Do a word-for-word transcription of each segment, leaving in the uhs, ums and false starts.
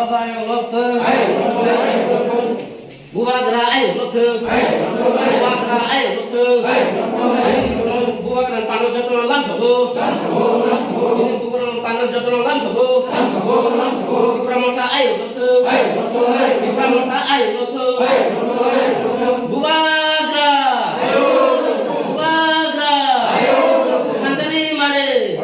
Bubagra ayuk lokthung. Bubagra ayuk lokthung. Bubagra pano jotono lamsogo. Bubagra pano jotono lamsogo. Tipra motha ayuk lokthung. Tipra motha ayuk lokthung. Bubagra. Bubagra. Thansa ni mare.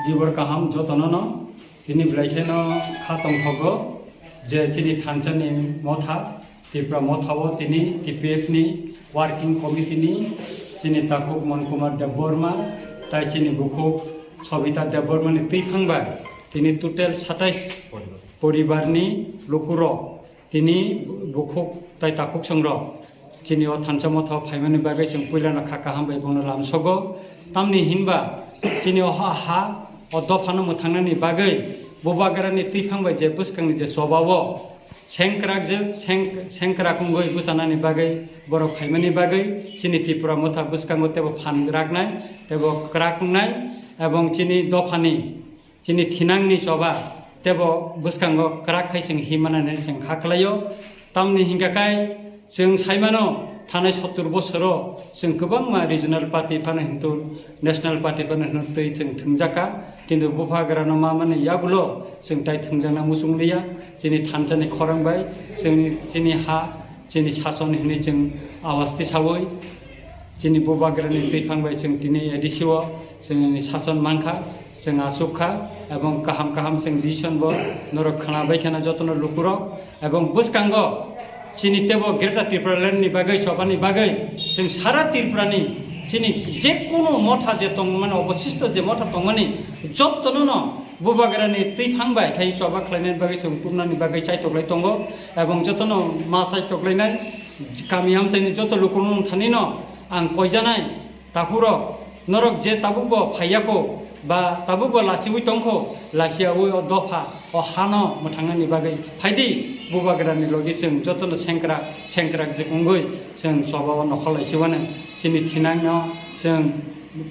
Dibor kaham jotono no. Tini belai kheno kha tongthogo je chini thansa ni motha, Tipra motha o tini T P F ni working committee ni chini takhuk Mon Kumar Debbarma tai chini bukhuk Sobita Debbarma ni twi phang bai tini total satais poribar ni lukurok tini bukhuk tai takhuk songrok chini o thansa motha o phaimani bagwi chwng puilano kha kaham bai bono lamsogo. Tamni hinba chini o ha, ha o dophano mwthangnani bagwi Bubagrani twiphang bai je bwskangni je choba o sengkrak je seng-, sengkrak wngwi bwchanani bagwi borok phaimani bagwi chini Tripura motha bwskango teibo phan raknai teibo kwrak wngnai ebong chini dophani chini thinangni choba teibo bwskango kwrak khai chwng himmanani chwng kha khlaio. Tamni hingka khai chwng saimano thanai sottur bosoro chwng kwbangma regional party phano hintu national party phano hintu twi chwng thwngjakha, kintu Bubagrano ma mani yagulo chwng tai thwngjakna muchung liya. Chini thansani khorang bai chwngni, chini ha, chini sason hinwi chwng awas tisawi chini Bubagrani twiphang bai chwng tini A D C o chwngni sason mankha, chwng achukha, ebong kaham kaham chwng decision bo norok khwna bai kheno jotono lukurok, ebong bwskango chini teibo Greater Tripura Land ni bagwi, chobani bagwi chwng sara Tripura ni chini je kunu motha je tongmani, obosisto je motha tongmani jotono no Bubagrani twiphang bai khai choba khlainani bagwi chwng kumnani bagwi chaitoklai tongo, ebong jotono ma chaitoklainai kami amchaini joto lukurok thani no ang koijanai. Takhurok, norok je tabukbo phaiyakho, ba tabukbo lasiwi tongkho, lasiyawi o dopha, o hano mwthangnani bagwi phaidi, Bubagrani logi chwng jotono sengkrak, sengkrak jik wngwi chwng chobao nokhorlai siwano. Chini thinangno chwng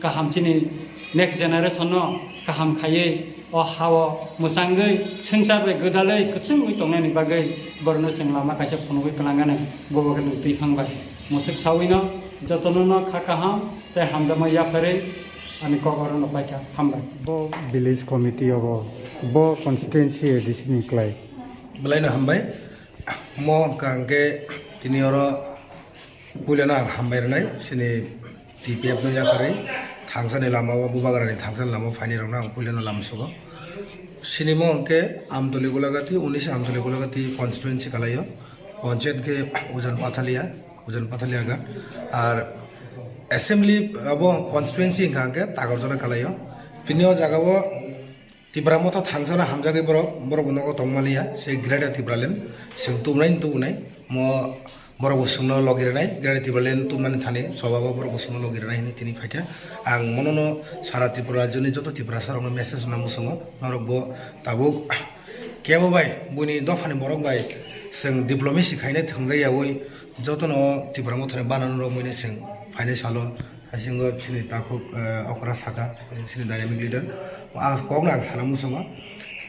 kaham, chini next generation no kaham khaiwi o hao mwchangwi swngchar bai gwdalwi kwchwngwi tongnani bagwi borokno chwng lama kaisa phunugwi kwlangano, Bubagrani twiphang bai. Mwswk sawino jotono no kha kaham tei hamjakma yapharwi ani kok oro no paikha. Hambai. Bo village committee obo, bo constituency A D C ni klai. Belai no hambai. Mo hwnkha hwnkhe tini oro puilano ang hambai rwnai chini T P F no yapharwi thangsani lama o, Bubagrani thangsani lama o phainai rokno ang puilano lamsogo. Chini mo hwnkhe Amtoli Golagati, unis Amtoli Golagati constituency kalaio. Panchayat khe Ujan Pathalia, Ujan Pathalia ga. Ar assembly abo constituency hwnkha hwnkhe Takarjala kalaio. Bini o jaga o Tipra motha thangsano hamjagwi borok, borok bo nogo tongmaliya, se Greater Tipraland, chwng tubunai tubunai, mo borok bo chwngno logi rwnai, Greater Tipraland tubunani thani, chobao borok bo chwngno logi rwnai hinwi tini phaikha. Ang monono sara Tripura rajyoni joto Tiprasa rokno message rwna muchungo, norok bo tabuk kebo bai, buini dophani borok bai chwng diplomacy khainai thwngjak yaui, jotono Tipra mothani banana rok muino chwng phainai salo, hasingo chini takhuk, eh, okra saka, chini dynamic leader. Ah, kokno ang sana muchungo.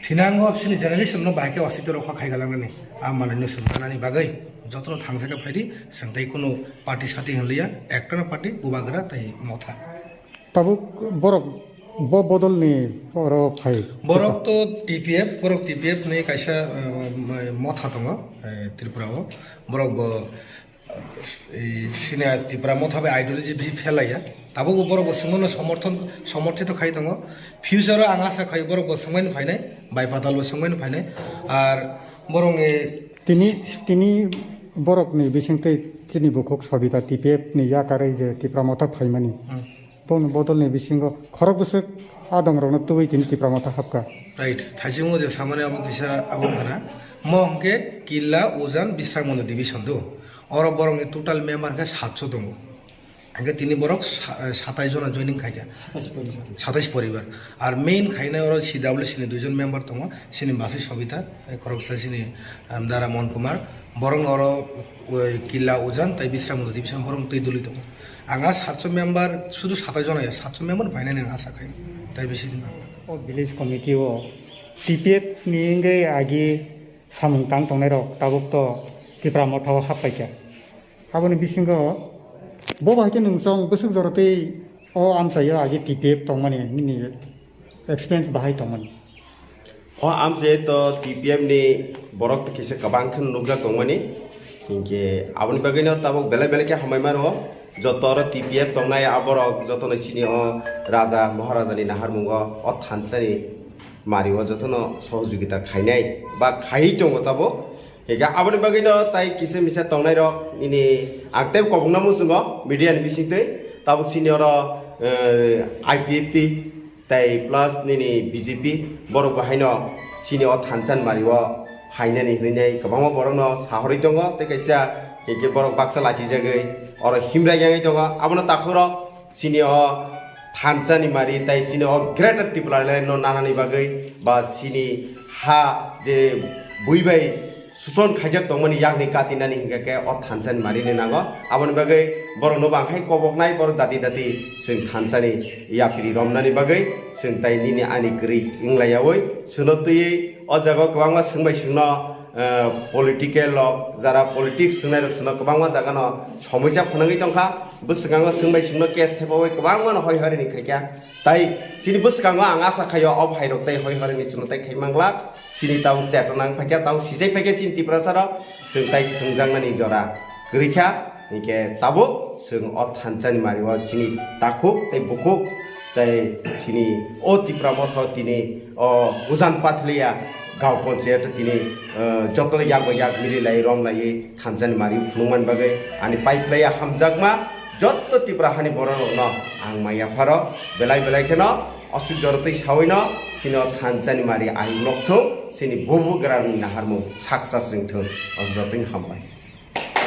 Thinango chini generation no bahai khe osito rok kha khai galangnani. Ah, manwi no chwng ganani bagwi jotono thangsa khe phaidi, chwng tei kunu party sati hinliya, ekta no party, Bubagra tei motha. Tabuk borok bo bodol ni oro phai. Borok to T P F, borok T P F ni kaisa, eh, motha tongo, eh, Tripura o. Borok bo, eh, sini Tripura motha bai ideology bi phelaiya. Tabuk bo borok bo sungmano somorthon, somorthito khai tongo. Future o ang asa khai borok bo sungmani phainai, bai patal bo sungmani phainai. Ar borok ni tini, tini borok ni bising tei chini bukhuk Sobita T P F ni yakarwi je Tripura motha phaimani. Hmm. Boni bodolni bisingo khorok bwswk adongrokno tubui tini Tipra motha hapkha. Right, thaisingo je samani abo kisa abo wngkha na. Mo hwnkhe Killa, Ujan, Bisramganda division do. Oro borokni total member khe satso tongo. Hwnkhe tini borok sa-, satais jona joining khaikha. Satais poribar. Satais poribar. Ar main khainai oro C W C ni duijon member tongo. Sini basi Sobita, tei khoroksa sini, um, Dara Mon Kumar. Borokno oro, oi, Killa, Ujan tei Bisramganda division borokno twi duli tongo. Ang a satso member, sudu satai jona ya, satso member phainani ang asa khai, tai bisi din ang. O village committee o T P F ni wngwi agi samung tang tongnai rok tabuk to Tipra Motha o hap paikha. Aboni bisingo bo bai khe nwng chwng bwswk jorotwi o amchaio agi T P F tongmani nini experience bahai tongmani? O amchaio to T P F ni borok kisa kwbang khe nukjak tongmani. Hinkhe aboni bagwino tabuk belai belai khe hambai mano. Joto oro T P F tongnai aborok jotono chini o raja maharaja ni naharmungo o thansani mario jotono sohojogita khainai ba khaiwi tongo tabuk. Hinkhe aboni bagwino tai kisa misa tongnai rok nini ang tei kobokno muchungo media ni bisingtwi tabuk chini oro, eh, I P F T tei plus nini B J P borok bo haino chini o thansa ni mari o phainani hinwi kwbangma borokno sahorwi tongo tei kaisa hinkhe borok baksa lachijagwi oro himrai yangwi tongo. Abono takhuk rok chini o thansa ni mari tei chini o Greater Tipraland no nanani bagwi ba chini ha je bui bai suson khaijak tongmani yakni katinani hinkhe khe o thansani marini nango. Aboni bagwi borokno bo ang hai koboknai, borok dati dati chwng thansani yapri romnani bagwi chwng tai nini ani kwrwi wnglayaui chwngno twiwi o jaga o kwbangma swngbai swngno, eh, political rok, jara politics swngnairok chwngno kwbangma jagano somoisa phwnangwi tongkha. Bwswkango swngbai swngno case thepaui kwbangmano hoi horini khaikha. Tai chini bwskango ang asa khaio o phairok tei hoi horini chwngno tai khai manglak. Chini tabuk chetona wng phaikha, tabuk sijai phaikha chini Tiprasa rok, chwng tai thwngjaknani jora kwrwi kha. Hinkhe tabuk chwng o thansani mario chini takhuk tei bukhuk tei chini o Tipra Motha tini o Ujan Pathliya gaon ponchayat tini, eh, jotono yak bai yak mili lai rom lai thansani mari phunukmani bagwi ani pai phlaiya hamjakma jotto Tipra hani borok rokno ang maya pharo belai belai kheno aswk jorotwi sawino chini o thansani mari ai lokthung chini bubu grani naharmung saksa swrwngthung o jotoni hambai.